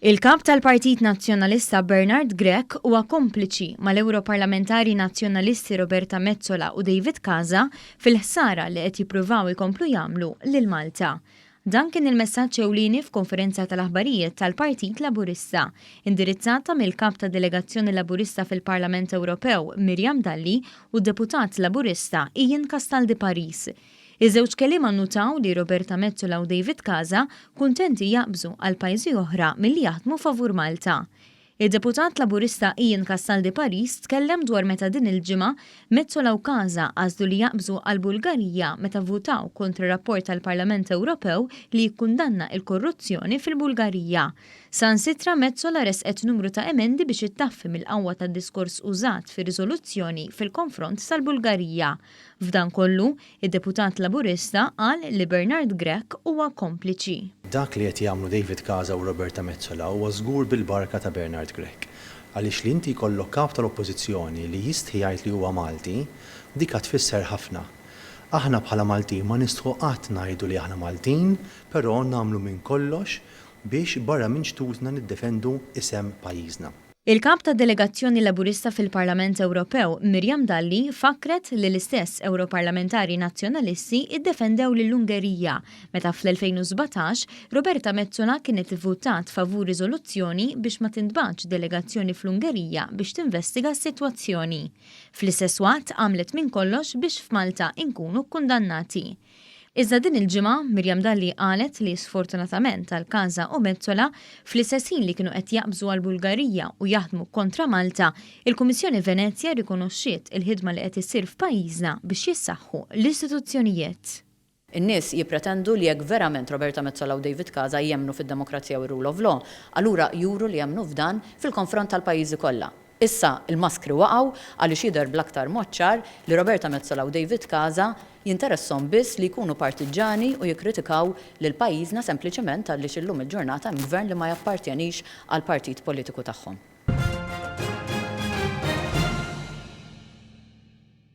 Il-Kap tal-Partit Nazzjonalista Bernard Grech huwa kompliċi mal-Ewroparlamentari Nazzjonalisti Roberta Metsola u David Casa fil-ħsara li qed jippruvaw ikomplu jagħmlu lil Malta. Dan kien il-messaġġ ewlieni f'konferenza tal-aħbarijiet tal-Partit Laburista, indirizzata mill-Kap tad-Delegazzjoni Laburista fil-Parlament Ewropew Miriam Dalli u d-Deputat Laburista Ian Castaldi Paris. Iż-żewġ kelliema nnutaw li Roberta Metsola u David Casa kuntenti jaqbżu għal pajjiżi oħra milli jaħdmu favur Malta. Id-Deputat Laburista Ian Castaldi Paris tkellem dwar meta din il-ġimgħa Metsola u Casa għażlu li jaqbżu għall-Bulgarija meta vvutaw kontra rapport tal-Parlament Ewropew li jikkundanna l-korruzzjoni fil-Bulgarija. Saħansitra Metsola ressqet numru ta' emendi biex ittaffi mill-qawwa tad-diskors użat fir-riżoluzzjoni fil-konfront tal-Bulgarija. F'dan kollu, id-Deputat Laburista qal li Bernard Grech huwa kompliċi. Dak li qed jagħmlu David Casa u Roberta Metsola huwa żgur bil-barka ta' Bernard Grech. Għaliex li inti jkollok Kap tal-Oppożizzjoni li jistħi jgħid li huwa Malti, dika tfisser ħafna. Aħna bħala Maltin ma nistħu qatt ngħidu li aħna Maltin, però nagħmlu minn kollox biex barra minn xtutna niddefendu isem pajjiżna. Il-Kap tad-Delegazzjoni Laburista fil-Parlament Ewropew, Miriam Dalli, fakkret li l-istess Ewroparlamentari Nazzjonalisti ddefendew lill-Ungerija meta fl-2017 Roberta Metsola kienet ivvutat favur riżoluzzjoni biex ma tintbagħatx delegazzjoni fl-Ungerija biex tinvestiga s-sitwazzjoni. Fl-istess waqt għamlet minn kollox biex f'Malta inkunu kkundannati. Iżda din il-ġimgħa, Miriam Dalli qalet li sfortunatament għal Casa u Metsola, fl-istess ħin li kienu qed jaqbżu għall-Bulgarija u jaħdmu kontra Malta, il-Kummissjoni Venezja rrikonoxxiet il-ħidma li qed issir f'pajjiżna biex jissaħħu l-istituzzjonijiet. In-nies jippretendu li jekk verament Roberta Metsola u David Casa jemmnu fid-demokrazija u r-rule of law, allura juru li jemmnu f'dan fil-konfront tal-pajjiżi kollha. Issa l-maskri waqgħu għaliex jidher bl-aktar mod ċar li Roberta Metsola u David Casa jinteresshom biss li jkunu partiġġani u jikkritikaw lil pajjiżna sempliċiment għaliex illum il-ġurnata hemm gvern li ma jappartjenix għall-partit politiku tagħhom.